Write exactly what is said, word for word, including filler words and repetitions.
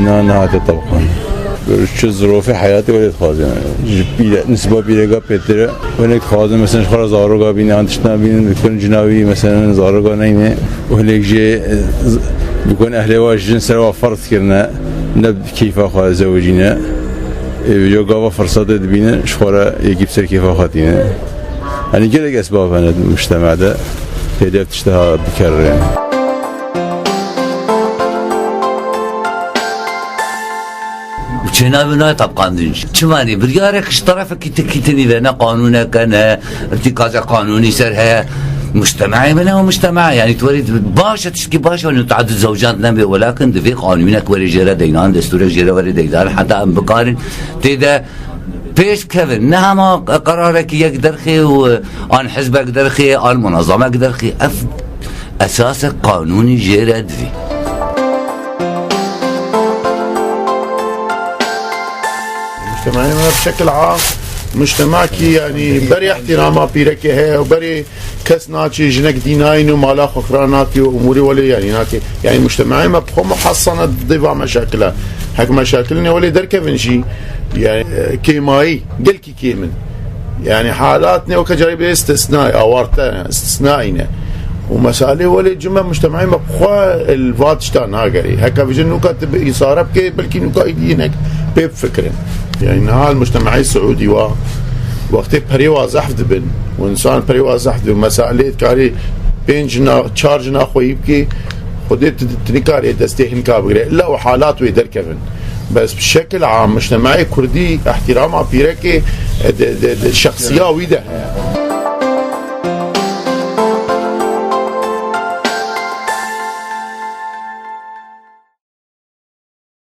Na nehate tabqan. Çi zirofê heyatê welê dixwazin. Ji pîre, nisba pîreka pêtir e. Welê dixwazin mesela ji xwe re zaroka bînin, an tiştna bînin, dikun cina wî mesela zaroka neyne. Welê jê, e, z-, bikun ehlê wa jin ser wa ferz kirine. Ne bi keyfa xwe zewicîne. E, yo gava firsatê dibîne, ji xwe re yekî bi ser keyfa xwe tîne. Hani gelek esbab hene di mujtema de. Têde tişta bikerre. Çênabî nayê tabqandin jî. Çimanî biryarek ji terefekî tikî tinî ve ne qanûnek e, ne îtîkaza qanûnî ser heye. Mujtemeyê me ne o mujtema, yanî tu werî baş e, tişkî baş e, mutadid zewcan nebe, welakin divê qanûnek werê jê re deynan, destûrek jê re werê deynan, heta em bikarin tê de pêş bikevin. Ne hema qerarekî yek derxê û an hizbek derxê, an munezemek derxê. Ev esasek qanûnî jê re divê. Mujtemeyê me bi şekil am, mujtemakî, yanî, berê ihtirama pîrekê heye û berê kes naçê jinek dînayîn û mala xwe xira nake û umûrê welê, yanî, nake. Yanî mujtemeyê me bi xwe muhesana di va meşakila. Hek meşakilnê welê derkevin jî, yanî, e, kêmayî, gelkî kêm in. Yanî halat ne weke carî bê istisnayê, awarte, istisnayî ne. Û mesalê welê cime mujtemeyê me bi xwe li va tişta nagerî. Heke vijin nûka tu bi îsare bikê, belkî nûka îdî hinek pê bifikirin. Yanî niha li mujtemeyê Siûdî wa wextê perê wa zehf dibin û însan perê wa zehf dibin, mesalê dikarî pênc jina, çar jina xweyî bikê, Xwedê tu, tu nikarê destê hinka bigire. Illa û halat wê derkevin. Bes bi şekil am, mujtemeyê Kurdî ihtirama pîrekê, e, de, de, de, şexsiya wî de heye.